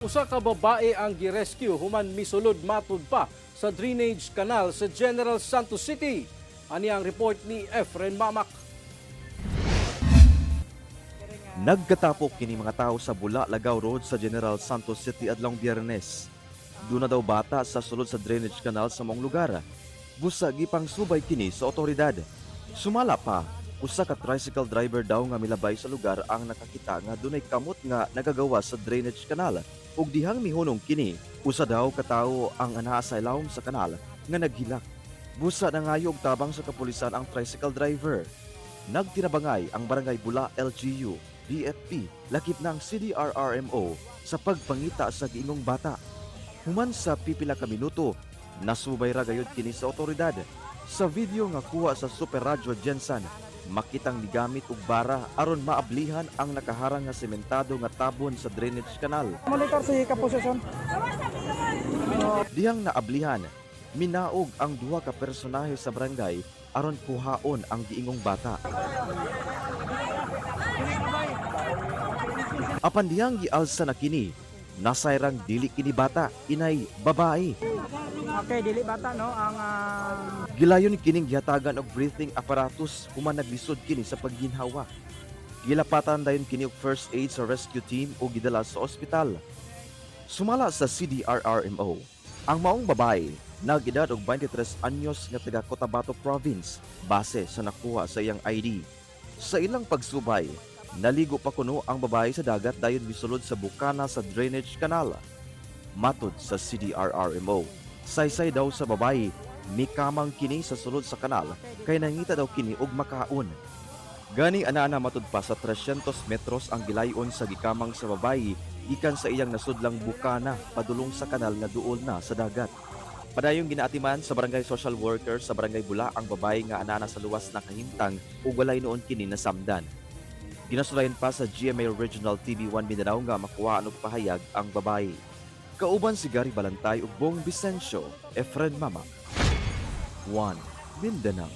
Usa ka babae ang girescue human misulod matud pa sa drainage canal sa General Santos City. Ani ang report ni Efren Mamak. Nagkatapok kini mga tao sa Bula, Lagaw Road sa General Santos City adlong Biyernes. Duna daw bata sa sulod sa drainage canal sa maong lugar. Busa gipang subay kini sa otoridad. Sumala pa, usa ka tricycle driver daw nga milabay sa lugar ang nakakita nga dunay kamot nga nagagawa sa drainage canal ug dihang mihunong kini, usa daw ka tawo ang anaa sa ilawom sa kanal nga naghilak. Busa nangayo og tabang sa kapulisan ang tricycle driver. Nagtinabangay ang Barangay Bula LGU, BFP, lakip ng CDRRMO sa pagpangita sa giingong bata. Human sa pipila ka minuto, nasubay ra gayud kini sa otoridad. Sa video nga kuha sa Super Radyo Gensan, makitang migamit og bara aron maablihan ang nakaharang nga sementado nga tabon sa drainage canal. Monitor si kaposisyon. Dihang naablihan, minaog ang duha ka personahe sa barangay aron kuhaon ang giingong bata. Apan dihang gialsa na kini, nasayrang dili kini bata, inay babae. Okay, dili bata, no ang Gilayon kining gihatagan og breathing apparatus human naglisod kini sa pagginhawa. Gilapatan dayon kini og first aid sa rescue team ug gidala sa ospital. Sumala sa CDRRMO, ang maong babae nag-edad og 23 anyos nga taga Cotabato Province base sa nakuha sa iyang ID. Sa ilang pagsubay, naligo pa kuno ang babae sa dagat dayon misulod sa bukana sa drainage canal. Matod sa CDRRMO, saysay daw sa babae mikamang kini sa sulod sa kanal kay nangita daw kini og makaon. Gani ana-ana matud pa sa 300 metros ang gilayon sa gikamang sa babayi gikan sa iyang nasudlang bukana padulong sa kanal nga duol na sa dagat. Padayong ginaatiman sa barangay social worker sa Barangay Bula ang babayi nga ana sa luwas na kahimtang ug walay noon kini nasamdan. Ginasulayan pa sa GMA Regional TV1 Mindanao nga makuha og pahayag ang babayi. Kauban si Gary Balantay ug Bong Vicencio, Efren Mama. 1 Mindanao.